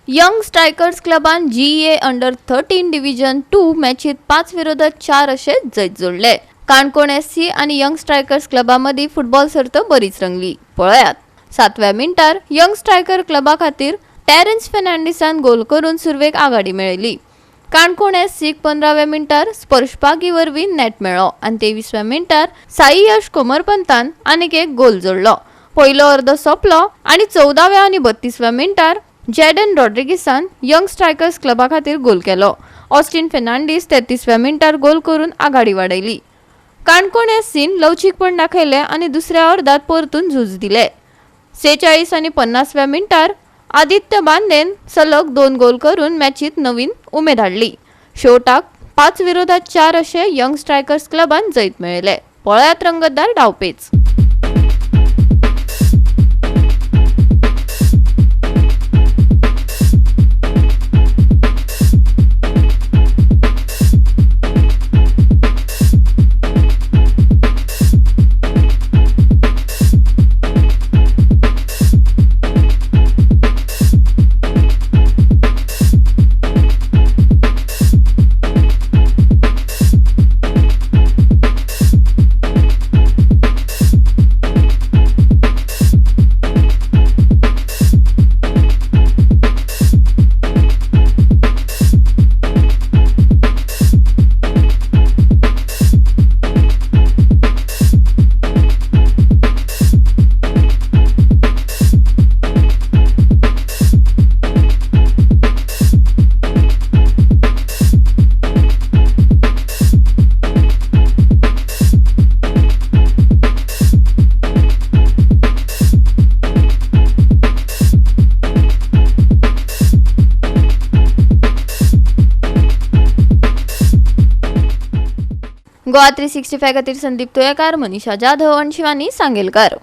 Young strikers क्लबान जीईए under 13 division 2 मॅचीत 5-4 अशें जैत जोडले. काणकोण एससी आनी यंग स्ट्रायकर्स क्लबा मदीं फुटबॉल सर्त बरीच रंगली. पळयात, 7व्या मिनटार यंग स्ट्रायकर क्लबा खातीर टेरन्स फेर्नांडीसान गोल करून सुरवेक आघाडी मेळयली. काणकोण एससीक 15व्या मिनटार स्पर्श पागी वरवीं नेट मेळ्ळो आनी 23व्या मिनटार साई यश कोमरपंतान आनीक एक गोल जोडलो. पयलो अर्द सोंपलो आनी 14व्या आनी 32व्या मिनटार जेडन रॉड्रिगीसान यंग स्ट्रायकर्स क्लबा खातीर गोल केलो. ऑस्टिन फेर्नांडीस 33व्या मिनटार गोल करून आघाडी वाडयली. काणकोण एससीन लवचीकपण दाखयलें आनी दुसऱ्या अर्दात परतून झूज दिले. 46 आनी 50व्या मिनटार आदित्य बांदेन सलग 2 गोल करून मॅचीत नवीन उमेद हाडली. शेवटाक 5-4 अशें यंग स्ट्रायकर्स क्लबान जैत मेळयलें. पळयात रंगतदार डावपेच. गोवा 365 खातीर संदीप तुयेकार, मनीषा जाधव आनी शिवानी सांगेलकार.